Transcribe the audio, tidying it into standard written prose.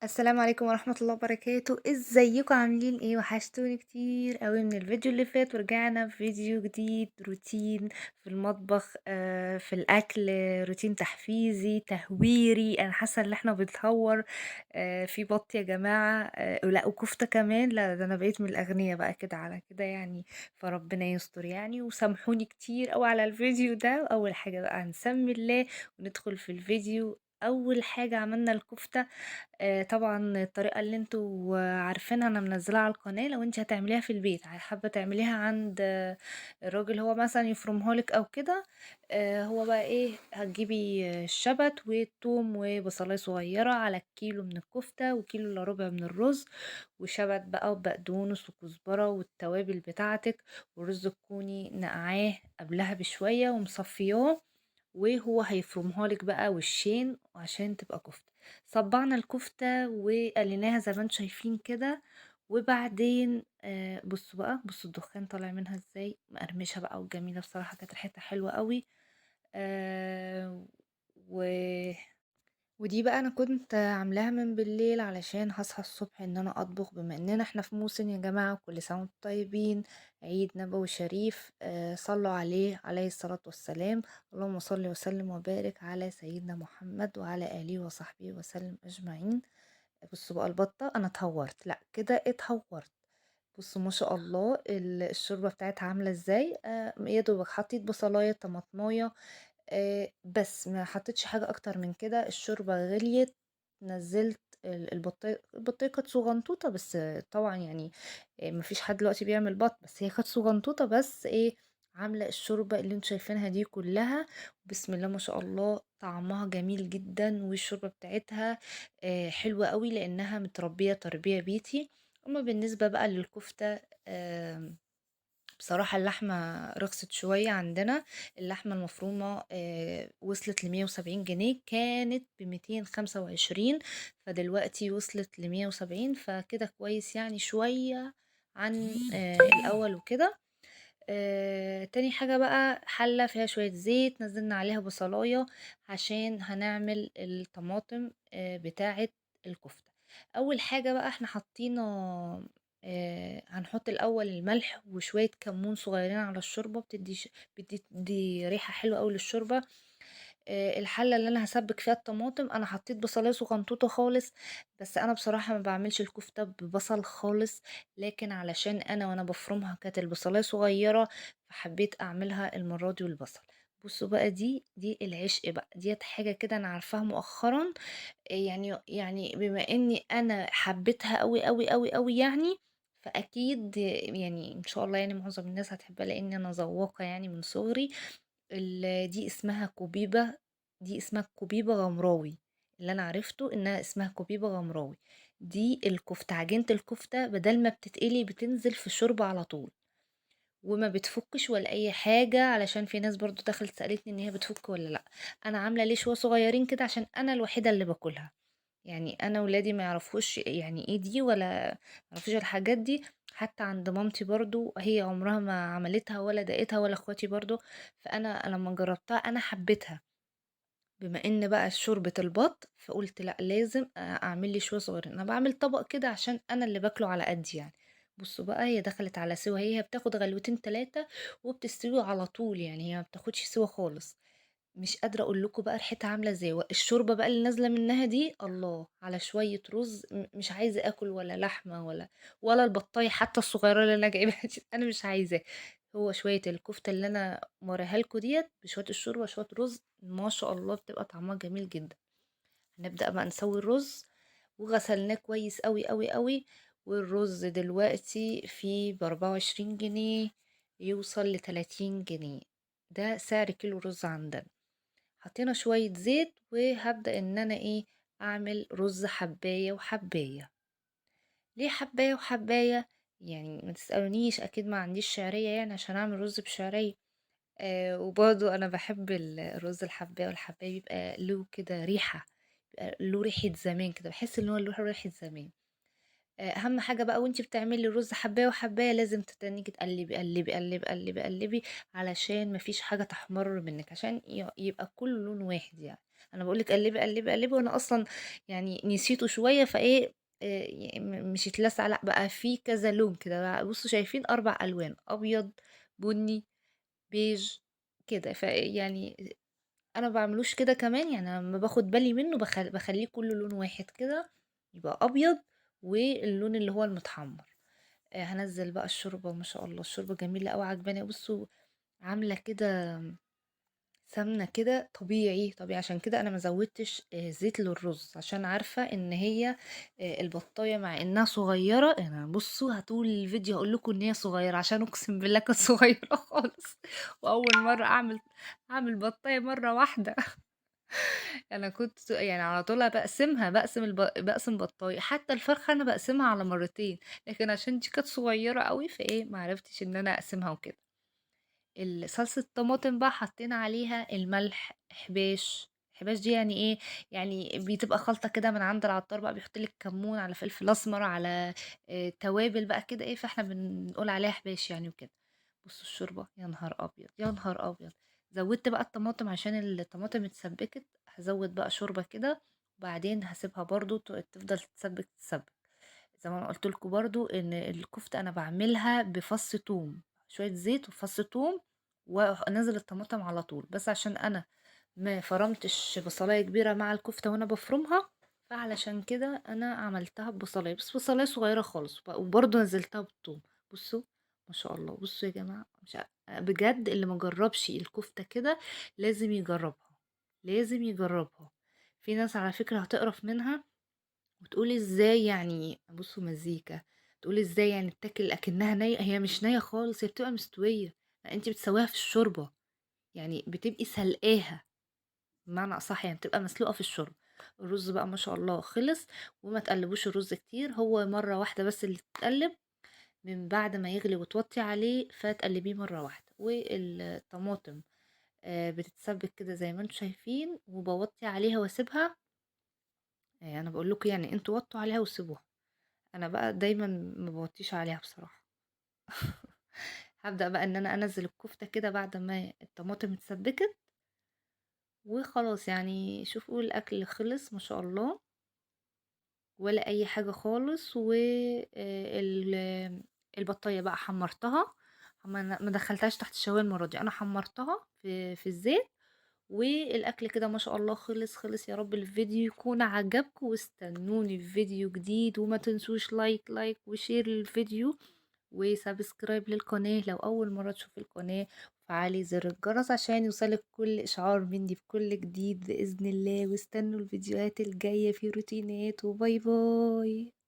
السلام عليكم ورحمة الله وبركاته. ازيكم عاملين ايه؟ وحشتوني كتير قوي من الفيديو اللي فات، ورجعنا في فيديو جديد، روتين في المطبخ، في الاكل، روتين تحفيزي تهويري. انا حاسة ان احنا بنتهور، في بط يا جماعة، لا وكفتة كمان، لا ده انا بقيت من الاغنياء بقى كده على كده يعني، فربنا يستر يعني. وسامحوني كتير قوي على الفيديو ده. اول حاجة بقى هنسمي الله وندخل في الفيديو. اول حاجة عملنا الكفتة، طبعًا الطريقة اللي أنتم عارفينها أنا منزّلاها على القناة، لو أنتِ هتعمليها في البيت، حابة تعمليها عند الراجل هو مثلًا يفرمها لِك أو كده، هو بقى إيه، هتجيبي الشبت والتوم وبصلاية صغيرة على الكيلو من الكفتة وكيلو إلا ربع من الرز، وشبت بقى وبقدونس وكزبرة والتوابل بتاعتك، والرز تكوني نقعاه قبلها بشوية ومصفياه، وهو هيفرمها لك بقى وشين عشان تبقى كفتة. صبعنا الكفتة وقليناها زي ما انتم شايفين كده، وبعدين بصوا بقى، بصوا الدخان طالع منها ازاي، مقرمشة بقى وجميلة بصراحة، كانت ريحتها حلوة قوي. ودي بقى انا كنت عاملاها من بالليل علشان هصحى الصبح ان انا اطبخ، بما اننا احنا في موسم يا جماعة، وكل سنة وانتم طيبين، عيد نبوي شريف، صلوا عليه عليه الصلاة والسلام، اللهم صل وسلم وبارك على سيدنا محمد وعلى آله وصحبه وسلم أجمعين. بصوا بقى البطة، انا اتهورت، لا كده اتهورت. بصوا ما شاء الله الشوربة بتاعتها عاملة ازاي، يا دوبك حطيت بصلاية طماطماية، بس ما حطيتش حاجة اكتر من كده. الشوربة غليت، نزلت البطاية، البطاية كانت صغنطوطة بس، طبعا ما فيش حد دلوقتي بيعمل بط، بس هي كانت صغنطوطة بس ايه، عاملة الشوربة اللي انتوا شايفينها دي كلها. بسم الله ما شاء الله طعمها جميل جدا، والشوربة بتاعتها، حلوة قوي لانها متربية تربية بيتي. اما بالنسبة بقى للكفتة، بصراحة اللحمة رخصت شوية عندنا، اللحمة المفرومة، وصلت لمية وسبعين جنيه، كانت بميتين خمسة وعشرين، فدلوقتي وصلت لمية وسبعين، فكده كويس يعني شوية عن، الأول وكده. تاني حاجة بقى، حلة فيها شوية زيت، نزلنا عليها بصلاية عشان هنعمل الطماطم، بتاعة الكفتة. أول حاجة بقى احنا حطينا، هنحط الأول الملح وشوية كمون صغيرين على الشوربة، بتدي ريحة حلوة أوي للشوربة. الحلة اللي أنا هسبك فيها الطماطم، أنا حطيت بصلاية صغنطوطة خالص، بس أنا بصراحة ما بعملش الكفتة ببصل خالص، لكن علشان أنا وأنا بفرمها كانت البصلاية صغيرة، فحبيت أعملها المرة دي والبصل. بصوا بقى دي العشق بقى، ديت حاجة كده أنا عارفاها مؤخرا، يعني بما إني أنا حبيتها أوي، أوي، أوي، أوي يعني، فأكيد إن شاء الله معظم الناس هتحبها، لأن أنا ذواقة من صغري. دي اسمها كوبيبة، دي اسمها كوبيبة غمراوي، اللي أنا عرفته إنها اسمها كوبيبة غمراوي. دي الكفتة، عجينة الكفتة بدل ما بتتقلي بتنزل في الشوربة على طول، وما بتفكش ولا أي حاجة، علشان في ناس برضو دخلت سألتني إن هي بتفك ولا لأ. أنا عاملة ليه شوية صغيرين كده عشان أنا الوحيدة اللي باكلها، أنا ولادي ما يعرفوش يعني إيه دي، ولا يعرفوش الحاجات دي، حتى عند مامتي برضو هي عمرها ما عملتها ولا دقتها، ولا اخواتي برضو، فأنا لما جربتها أنا حبيتها. بما إن بقى شوربة البط، فقلت لأ لازم أعمل لي شوية صغيرين، أنا بعمل طبق كده عشان أنا اللي باكله على قدي يعني. بصوا بقى هي دخلت على سوا، هي بتاخد غلوتين تلاتة وبتستوي على طول، هي ما بتاخدش سوا خالص. مش قادرة أقول لكم بقى ريحتها عاملة إزاي، الشوربة بقى اللي نازلة منها دي، الله على شوية رز، مش عايزة آكل ولا لحمة ولا البطاية حتى الصغيرة اللي أنا جايباها دي، أنا مش عايزاها. هو شوية الكفتة اللي أنا موريها لكم ديت بشوية الشوربة شوية رز، ما شاء الله بتبقى طعمها جميل جدا. هنبدأ بقى نسوي الرز، وغسلناه كويس قوي قوي قوي، والرز دلوقتي في بأربعة وعشرين جنيه، يوصل لتلاتين جنيه، ده سعر كيلو رز عندنا. حطينا شوية زيت، وهبدأ إن أنا أعمل رز حباية وحباية. ليه حباية وحباية؟ ما تسألونيش، أكيد ما عنديش شعرية عشان أعمل رز بشعرية. وبرضو أنا بحب الرز الحباية والحباية، بيبقى له كده ريحة، بيبقى له ريحة زمان كده، بحس إن هو له ريحة زمان. أهم حاجة بقى وانتي بتعملي الرز حباية وحباية لازم تتنيكي تقلبي قلبي قلبي قلبي قلبي، علشان مفيش حاجة تحمر منك، عشان يبقى كله لون واحد. أنا باقول لِك قلّبي، قلّبي، قلّبي، وأنا أصلًا يعني نسيته شوية فإيه، مش اتلسع، لأ بقى في كذا لون كده بقى. بصوا شايفين 4 ألوان، أبيض، بني، بيج كده. فيعني أنا ما باعملوش كده كمان، يعني أنا لمّا باخد بالي منه باخليه كله لون واحد كده، يبقى أبيض واللون اللي هو المتحمر. هانزّل بقى الشوربة، ما شاء الله الشوربة جميلة أوي عجباني. بصوا عاملة كده سمنة كده طبيعي، طبيعي، عشان كده أنا ما زودتش زيت للرز، عشان عارفة إن هي البطاية مع إنها صغيرة. أنا بصوا هطول الفيديو هقول لكم إن هي صغيرة، عشان أقسم بالله كانت صغيرة خالص، وأول مرة أعمل بطاية مرة واحدة. أنا كنت يعني على طول بقسمها، بقسم بطاية، حتى الفرخة أنا بقسمها على مرتين، لكن عشان دي كانت صغيرة قوي فإيه ما عرفتش إن أنا أقسمها وكده. صلصة الطماطم بقى حطينا عليها الملح، حباش. حباش دي يعني ايه؟ يعني بتبقى خلطة كده من عند العطار بقى، بيحط لك كمون على فلفل اسمر على توابل بقى كده ايه، فاحنا بنقول عليها حباش يعني وكده. بصوا الشوربة، يا نهار ابيض، يا نهار ابيض. زودت بقى الطماطم عشان الطماطم اتسبكت، هزود بقى شوربة كده، وبعدين هسيبها برضو تفضل تتسبك تتسبك. زي ما انا قلت لكم برضو ان الكفتة انا بعملها بفص توم، شوية زيت وفص توم، وانزل الطماطم على طول، بس عشان انا ما فرمتش بصلايه كبيرة مع الكفتة وانا بفرمها، فعلشان كده انا عملتها ببصلايه، بس بصلايه صغيرة خالص، وبرضو نزلتها بالثوم. بصوا ما شاء الله، بصوا يا جماعة، مش بجد اللي ما جربش الكفتة كده لازم يجربها، لازم يجربها. في ناس على فكرة هتقرف منها وتقول ازاي يعني، بصوا مزيكا، تقول ازاي يعني بتاكل اكنها نيه، هي مش نيه خالص، هي بتبقى مستوية، انت بتسويها في الشوربة، يعني بتبقي سلقاها بمعنى اصح، يعني بتبقى مسلوقة في الشوربة. الرز بقى ما شاء الله خلص، وما تقلبوش الرز كتير، هو مرة واحدة بس اللي تتقلب من بعد ما يغلي وتوطي عليه، فتقلبيه مرة واحدة. والطماطم بتتسبك كده زي ما انتم شايفين، وبوطي عليها واسيبها. انا بقول لكم يعني انتوا وطوا عليها وسيبوها، انا بقى دايما ما بوطيش عليها بصراحة. هبدأ بقى ان انا انزل الكفتة كده بعد ما الطماطم اتسبكت وخلاص. يعني شوفوا الاكل خلص ما شاء الله، ولا اي حاجة خالص. و البطاية بقى حمرتها، ما دخلتهاش تحت الشواية المرة دي، انا حمرتها في الزيت. والاكل كده ما شاء الله خلص خلص. يا رب الفيديو يكون عجبكم، واستنوني في فيديو جديد، وما تنسوش like like و share للفيديو و subscribe للقناة لو اول مرة تشوف القناة، وفعلي زر الجرس عشان يوصلك كل اشعار مني بكل جديد بإذن الله. واستنوا الفيديوهات الجاية في روتينات، و bye bye.